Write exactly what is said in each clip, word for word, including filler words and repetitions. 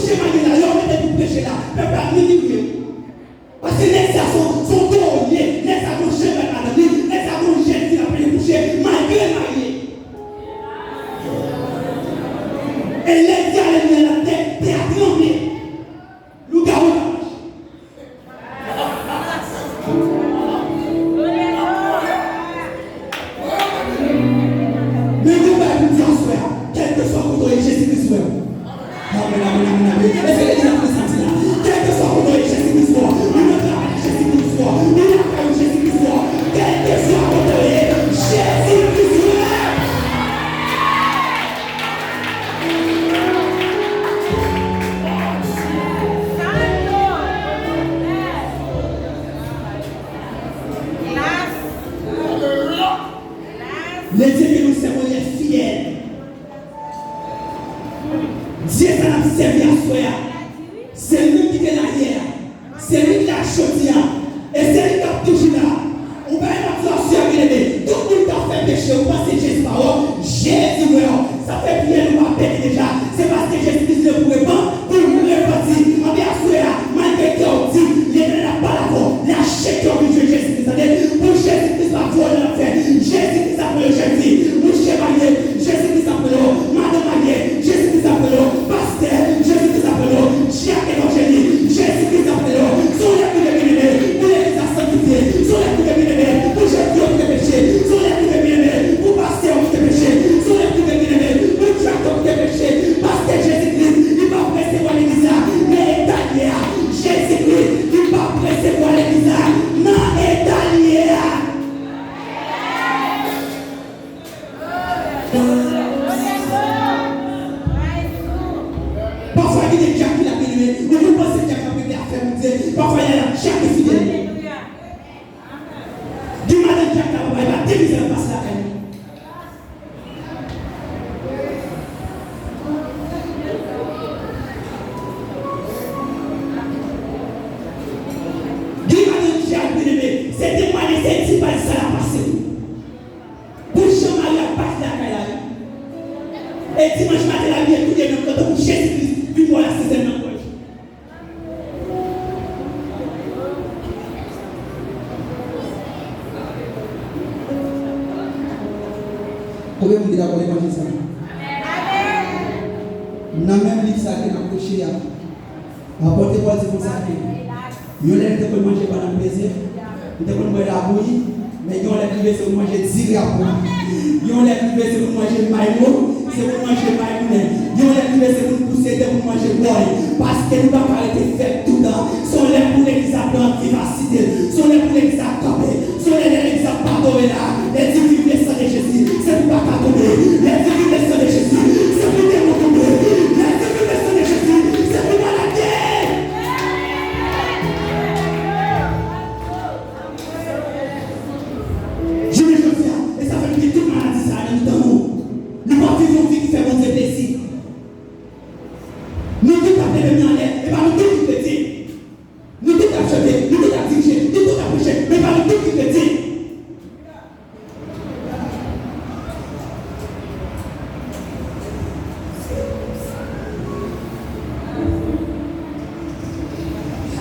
Preche malgre la, lè w mete pou preche la, pèp la mimilye. Paske nèg sa se yon, se yon toro l ye, nèg sa gon jan l bat madanm li, nèg sa gon jan l di l ap peye kouche, malgre l marye. E lè l di alelouya la, tè, tè a tranble. Lougawou t ap mache. Men gen yon bagay pou m di aswè a, kèlkeswa kote w ye, Jezi Kris wè w. Amèn, amèn, amèn, amèn. Èske legliz la konn sa m di la? Kèlkeswa kote w ye, Jezi Kris wè w. Ou nan travay la, Jezi Kris wè w. Ou lakay ou, Jezi Kris wè w. Kèlkeswa kote w ye, Jezi Kris wè w. Letènèl, nou sèvi yon Dye fidèl. Dye sa n ap sèvi aswè a, se li menm ki te la yè a, se li ki la jodi a, e se li k ap toujou la. Ou pa gen mati aswè a, byeneme. Tout moun k ap fè peche, ou panse Jezi pa wè w? Jezi wè w. Sa fè priyè nou pa pete deja. Se paske Jezi Kris vle pou repanti, pou repanti. Anben aswè a, malgre kè w di, Letènèl ap pale avè w. Lache kè w vin jwenn Jezi Kris, tande. Pou Jezi Kris pa voye w nan lanfè. Jezi Kris ap rele w jèn fi. Mouche marye, Jezi Kris ap rele w. Madanm marye, Jezi Kris ap rele w. Pastè, Jezi Kris ap rele w. Dyak, evanjelis, Jezi Kris ap rele w. Se yon lè k rive, byeneme, pou legliz la sanktifye. Se yon lè k rive, byeneme, pou jèn fi yo kite peche. Se yon lè k rive, byeneme, pou pastè yo kite peche. Se yon lè k rive, byeneme, pou dyak yo kite peche. Paske Jezi Kris, li pa prese wè legliz la nan eta l ye a. Jezi Kris, li pa prese wè legliz la nan eta l ye a. Pafwa gen de dyak ki la, byeneme, ou konn panse dyak la regle afè Bondye. Pafwa y a la dyak ki fidèl. Gen madanm dyak la, papa, e pa de mizè l ap pase lakay li. Gen madanm dyak, byeneme, se temwanye, se ti bal sa l ap pase. Pou jan mari ap pati lakay la, wi. E dimanch maten, l ap ye toude nan kanto pou Jezi Kris vin wè l asizèn nan pòch. Konbyen moun ki dakò levanjil sa? Nan menm liv sa ke n ap preche a, apot Pòl di konsa ke yon lè nou te konn manje banann peze, nou te konn bwè labouyi, men gen yon lè k rive se pou n manje diri a pwa. Gen yon lè k rive se pou n manje may mou, se pou n manje may moulen. Gen yon lè k rive se pou n pouse de pou n manje pòy. Paske nou pa ka rete fèb toutan. Se yon lè pou legliz la pran vivasite. Se yon lè pou legliz la kanpe. Se yon lè, lè legliz la pa tonbe la. Lè di viv le sang de Jésus, se pou baka tonbe. Lè di viv le sang de Jésus, se pou demon tonbe. Lè di viv le sang de Jésus, se pou malad geri. Jounen jodi a, e sa fè nou gen tout maladi sa a nan mitan nou. Nou pa viv yon vi ki fè Bondye plezi. Nou tout ap leve men anlè, e pa nou tout ki kretyen. Nou tout ap chante, nou tout ap dirije, nou tout ap preche, men e pa nou tout ki kretyen.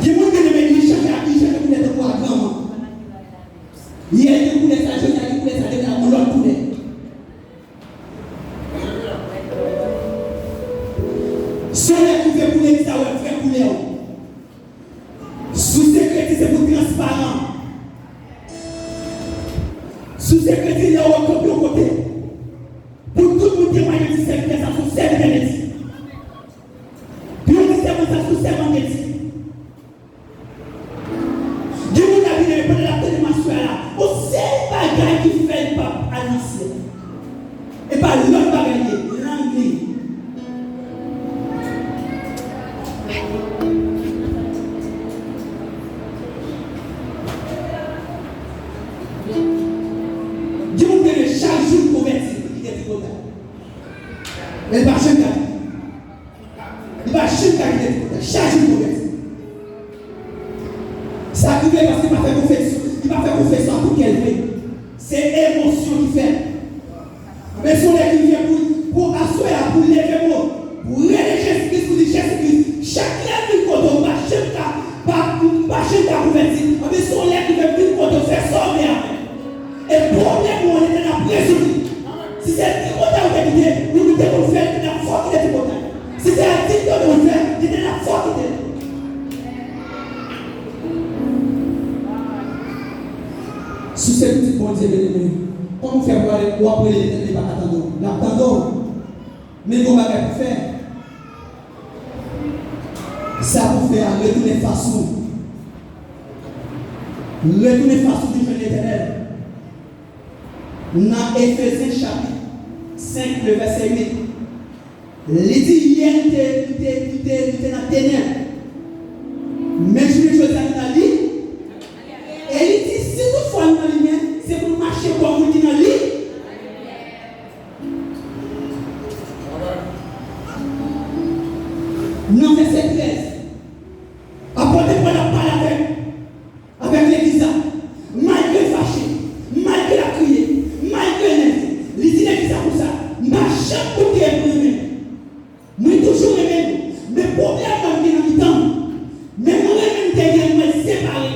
Gen moun, byeneme, li chanje, li chanje koulè tankou agranman. Yè li te koulè sa, jodi a li koulè sa, demen l ap yon lòt koulè. Solèy kouve pou legliz la wè vrè koulè w. Si w se kretyen, se pou w transparan. Si w se kretyen, lè w kanpe yon kote, pou tout moun temwaye di sèvitè sa se yon sèvitè de Dye. Pou yo di sèvant sa se yon sèvant de Dye. Gen moun la vin pandan l ap tande m aswè a la. Yon sèl bagay ki fè l p ap al nan syèl. E pa lòt bagay li ye, lang li. Gen moun gen chak jou l konvèti, li gen tripotay. Men l pa janm gade. Li pa janm ka kite tripotay. Chak jou li konvèti. Sa k rive paske li pa fè konfesyon, li pa fè konfesyon a tout kè l vre. Se emosyon ki fè l. Men se yon lè ki vyen pou, pou aswè a, pou leve mo, pou rele Jezi Kris, pou di, Jezi Kris, Te konn fè l, te t ap fò kite ti pòtay. Si se a TikTok te konn fè, li te t ap fò kite l. Si w se pitit Bondye, byeneme, kòman w fè pou w ap rele l, li pa ka tande w? L ap tande w. Men gen yon bagay pou fè. Sa pou fè a, retounen fas ou. Retounen fas ou vin jwenn Letènèl. Nan Efezyen chapit senk, le vèsè uit, li di, yè nou te, nou te, nou te, nou te nan tenèb. Men jounen jodi a nou nan limyè. E li di, si toutfwa nou nan limyè, se pou nou mache kòm moun ki nan limyè. Nan vèsè trèz, apot Pòl ap pale avèk, avèk legliz la. Malgre l fache, malgre l ap kriye, malgre l nève, li di legliz la konsa, m pa janm koute pou renmen nou. Mwen toujou renmen nou, men pwoblèm mwen m gen nan mitan nou. Men mwen renmen m te gen, mwen separe.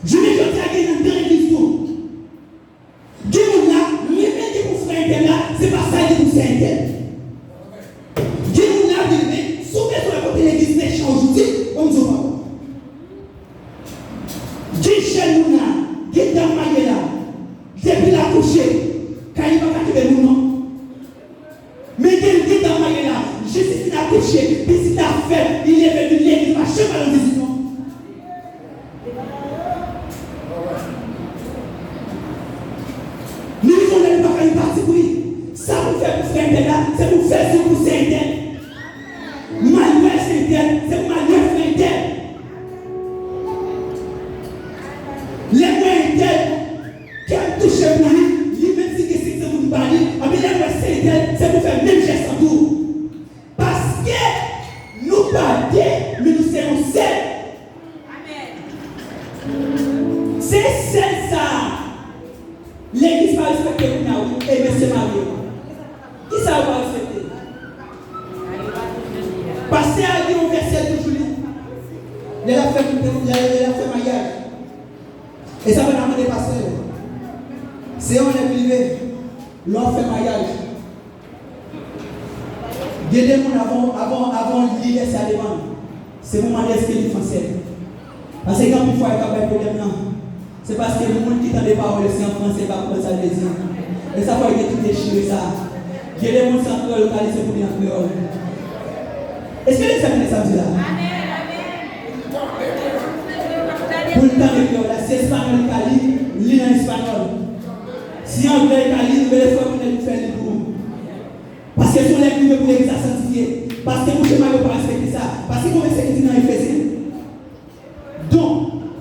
Jounen jodi a gen nan legliz tou. Gen moun la, renmen gen pou frè entèl la, se pa sa gen pou sè entèl. Gen moun la, renmen, si w bezwen wè kote legliz mechan ojouti, ban m di w pawòl. Gen jèn moun la, gen dam marye la, depi l akouche, kay li pa ka kenbe moun non. Men gen, gen dam marye la, jis li fin akouche, pitit la fèt, li leve vin legliz, pa janm al nan vizit non. Li rive yon lè li pa ka, li pati pou li. Sa pou fè pou frè entèl la, se pou fè sou pou sè entèl. M al wè sè entèl, se pou m al wè frè entèl. Lè m wè entèl, kè m touche pou li, li menm si gen senk san goud m ba li, anben lè m wè sè entèl, se pou fè menm jès lan tou. Paske nou pa de, men nou se yon sèl. Se sèl sa a. Legliz pa respekte moun nan, wi, e mesye marye yo. Kisa yo pa respekte? Pastè a gen yon vèsè l toujou li. Lè l ap fè, lè, lè l ap fè maryaj. E sa pa nan mande pastè yo. Se yon lè prive. Lè w ap fè maryaj. Gen de moun avan, avan, avan li lèse a demann, se pou mande èske li fransè. Paske gen anpil fwa yo ka bay pwoblèm nan. Se paske moun ki tande pawòl yo se an fransè, li pa konprann sa l vle di. E sa fè yo gen tout dechire sa. Gen de moun se an kreyòl yo ka li se pou li an kreyòl. Èske legliz la tande sa m di la? Pou l tande kreyòl la, si espanyòl li ka li, li nan espanyòl. Si anglè li ka li, rele frè moun nan li fè li pou ou. Paske se yon lè prive pou legliz la sanntifye. Paske mouche marye yo pa respekte sa. Paske konbyen sa ki di nan Efezyen? Donc,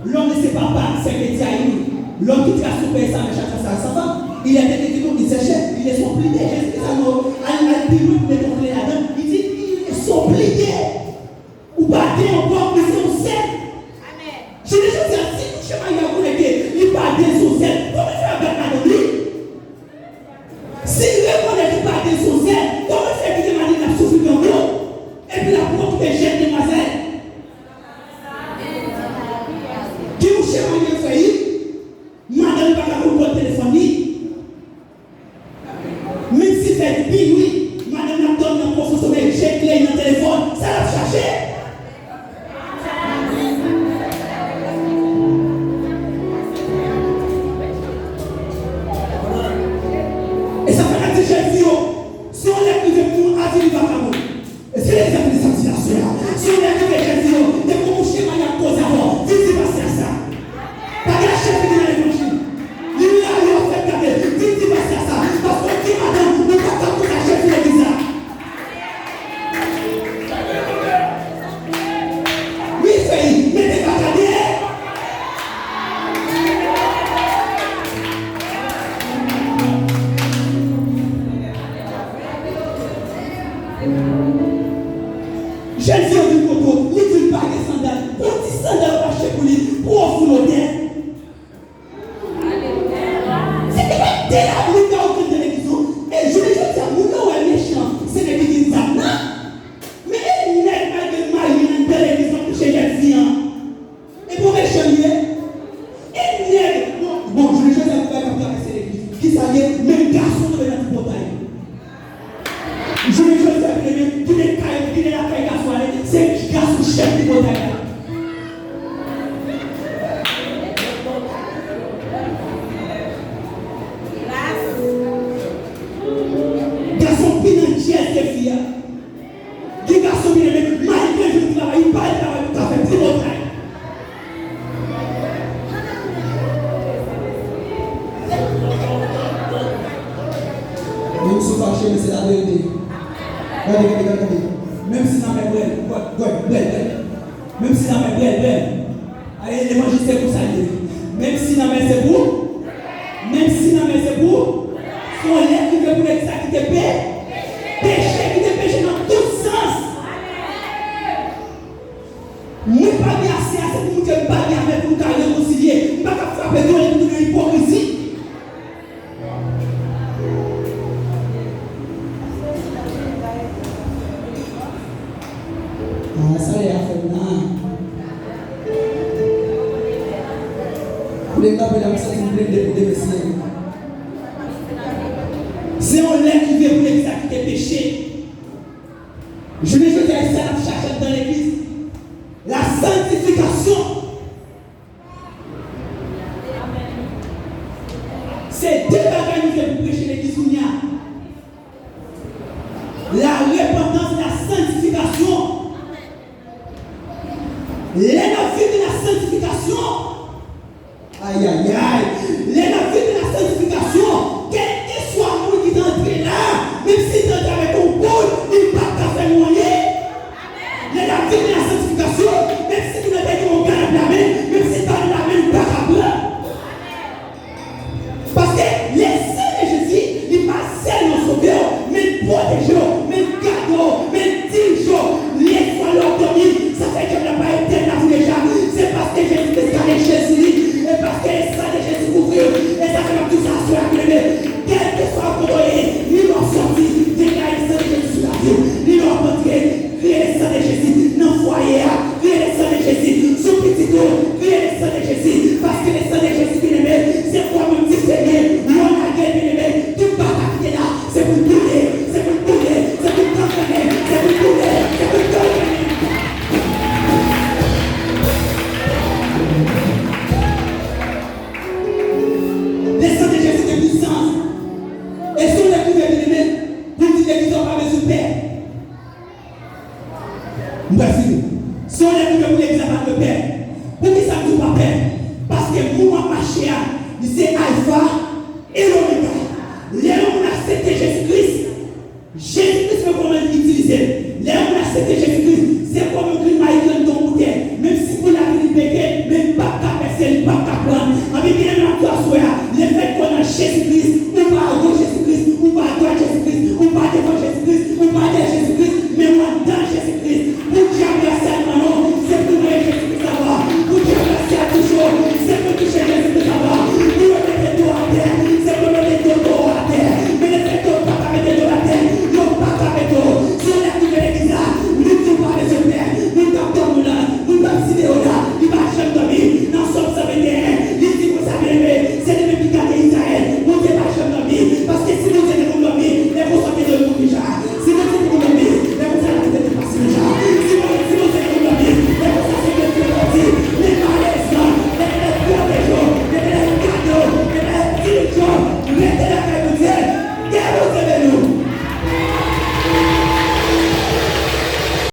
l'homme ne se sépare pas, c'est que Dieu a aimé. L'homme qui trace son père et sa mère chaque fois ça s'entend, il est un équipement, il s'achète, il est son plié. Jezi di sa nou al, al pi lwen pou mete yon kle ladan. Li di, il est son plié. Ou pa de yon pòp, men se yon sèl. Jounen jodi a, si mouche marye a konnen ke li pa de yon sèl, kòman l fè ap bat madanm li? Si l rekonèt li pa de yon sèl, kòman l fè kite madanm li ap soufri granmou, epi l ap pran tout jèn demwazèl? Gen mouche marye frè, madanm li pa ka konn kòd telefòn li. Menm si l fè pi nwi, madanm l ap dòmi nan pwofon somèy, jèt lèy nan telefòn, sa l ap chache? E sa fè n ap di jèn fi yo, se yon lè prive pou nou avili vakabon. Èske legliz la tande sa m di la aswè a? Si w lè rive jèn fi yo, depi yon mouche marye ap koze avè w, vin di pastè a sa. Pa gen chèf ki nan levanjil. Li la, li ap fè gade, vin di pastè a sa. Paske w gen madanm, ou pa ka koze a chèf legliz la. Wi, fèy, mete baka dèyè. Jezi yo vin kote w, li di l pa gen sandal. Pou ti sandal ou pa achte pou li, pou w ofri l otè. Se te pa de labou ka ou vin nan legliz ou. E jounen jodi a, moun yo wè mechan, se nèg ki gen zam nan. Men e nèg malgre l marye nan de legliz, l ap touche jèn fi an. E pou mechan li ye? E nèg, bon, bon, jounen jodi a, pou bagay k ap travèse legliz. Kisa l ye? Menm gason tonbe nan tripotay. Sa k cheve se laverite. Gade, gade, gade, gade. Menm si nan men brèl, brèl, brèl, brèl. Menm si nan men brèl, brèl. Ale, levanjil se konsa l ye. Menm si nan men se pou. Menm si nan men se pou. Se yon lè ki vle pou nèg sa kite pe. Peche, kite peche nan tout sans. Mwen pa gen ase, ase pou moutre m pa gen avè pou m ka rekonsilye. M pa ka frape dwèt epi tounen ipokrizi. Ah, sa lè a fè m la. Koulye m t ap pale avèk sa, m vle m depote mesye. Se yon lè ki vle pou legliz la kite peche. Jounen jodi a, e sa n ap chache anndan legliz. La sanctification. Se de bagay nou gen pou preche legliz kounye a. La repentance, la sanctification. Lè n ap viv la sanctification, ayayay, lè n ap viv la sanctification, kèlkeswa moun ki t antre la, menm si l t antre avèk yon goud, li p ap ka fè nou anyen. Lè n ap viv la sanctification, menm si moun nan te gen yon gad ap lamen, menm si l pa nan lamen, li pa ka pran. Paske le san de Jezi, li pa sèlman sove w, men l pwoteje w, men l gade w, men l dirije w. Lè swa lè w ap dòmi, sa fè dyab la pa etèn la pou deja. Se paske Jezi Kris gade Jezi li, e paske le san de Jezi kouvri w. E sa fè m ap di w sa aswè a, byeneme. Kèlkeswa kote w ye, ni lè w ap sòti, deklare le san de Jezi sou lavi w. Ni lè w ap antre, kriye le san de Jezi nan fwaye a, kriye le san de Jezi sou pitit ou, kriye le san de Jezi, paske le san de Jezi, byeneme, se kò menm ki sere, lè w lage l, byeneme, tout bagay ki te la, se pou l boule, se pou l boule, se pou l kankannen, se pou l boule, se pou l kankannen. Le san de Jezi gen pwisans. E se yon lè ki vle, byeneme, pou di legliz la w pa bezwen pè. M pral fini. Se yon lè ki vle pou legliz la pa dwe pè. Poukisa m di w pa pè? Paske moun w ap mache a, li se Alfa e Lomega. Lè yon moun aksepte Jezi Kris, Jezi Kris men kòman l itilize l. Lè yon moun aksepte Jezi Kris, se kòm yon grenn mayi ki anndan yon boutèy. Menm si boutèy la vin beke, men li p ap ka pèse, li p ap ka pran. Anben, byeneme, m ap di w aswè a,